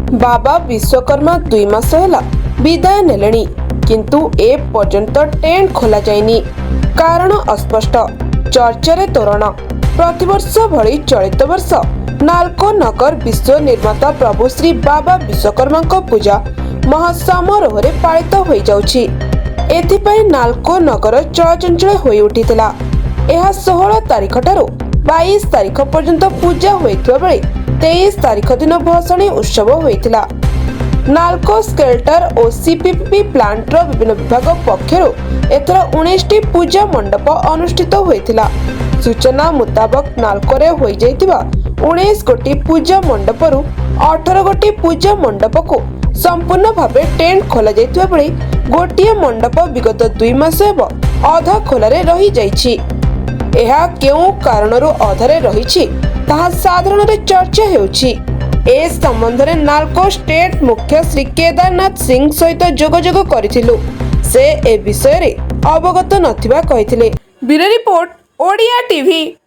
ବାବା ବିଶ୍ୱକର୍ମା 2 ମାସ ହେଲା ବିଦାୟ ନେଲେଣି, କିନ୍ତୁ ଏ ପର୍ଯ୍ୟନ୍ତ ଟେଣ୍ଟ ଖୋଲାଯାଇନି। କାରଣ ଅସ୍ପଷ୍ଟ, ଚର୍ଚ୍ଚାରେ ତୋରଣ। ପ୍ରତିବର୍ଷ ଭଳି ଚଳିତ ବର୍ଷ ନାଲକୋ ନଗର ବିଶ୍ୱ ନିର୍ମାତା ପ୍ରଭୁ ଶ୍ରୀ ବାବା ବିଶ୍ୱକର୍ମାଙ୍କ ପୂଜା ମହାସମାରୋହରେ ପାଳିତ ହୋଇଯାଉଛି। ଏଥିପାଇଁ ନାଲକୋ ନଗର ଚଳଚଞ୍ଚଳ ହୋଇ ଉଠିଥିଲା। ଏହା 16 ତାରିଖଠାରୁ 22 ତାରିଖ ପର୍ଯ୍ୟନ୍ତ ପୂଜା ହୋଇଥିବା ବେଳେ 23 ତାରିଖ ଦିନ ଭସାଣି ଉତ୍ସବ ହୋଇଥିଲା। ନାଲକୋ ସ୍ମେଲ୍ଟର ଓ ସିପିପି ପ୍ଲାଣ୍ଟର ବିଭିନ୍ନ ବିଭାଗ ପକ୍ଷରୁ ଏଥର 19ଟି ପୂଜା ମଣ୍ଡପ ଅନୁଷ୍ଠିତ ହୋଇଥିଲା। ସୂଚନା ମୁତାବକ, ନାଲକୋରେ ହୋଇଯାଇଥିବା 19 ଗୋଟି ପୂଜା ମଣ୍ଡପରୁ 18 ଗୋଟି ପୂଜା ମଣ୍ଡପକୁ ସମ୍ପୂର୍ଣ୍ଣ ଭାବେ ଟେଣ୍ଟ ଖୋଲାଯାଇଥିବା ବେଳେ ଗୋଟିଏ ମଣ୍ଡପ ବିଗତ 2 ମାସ ହେବ ଅଧା ଖୋଲାରେ ରହିଯାଇଛି। ଏହା କେଉଁ କାରଣରୁ ଅଧାରେ ରହିଛି, ତାହା ସାଧାରଣରେ ଚର୍ଚ୍ଚା ହେଉଛି। ଏ ସମ୍ବନ୍ଧରେ ନାଲକୋ ଷ୍ଟେଟ୍ ମୁଖ୍ୟ ଶ୍ରୀ କେଦାରନାଥ ସିଂ ସହିତ ଯୋଗାଯୋଗ କରିଥିଲୁ। ସେ ଏ ବିଷୟରେ ଅବଗତ ନଥିବା କହିଥିଲେ। Bureau report, Odia TV.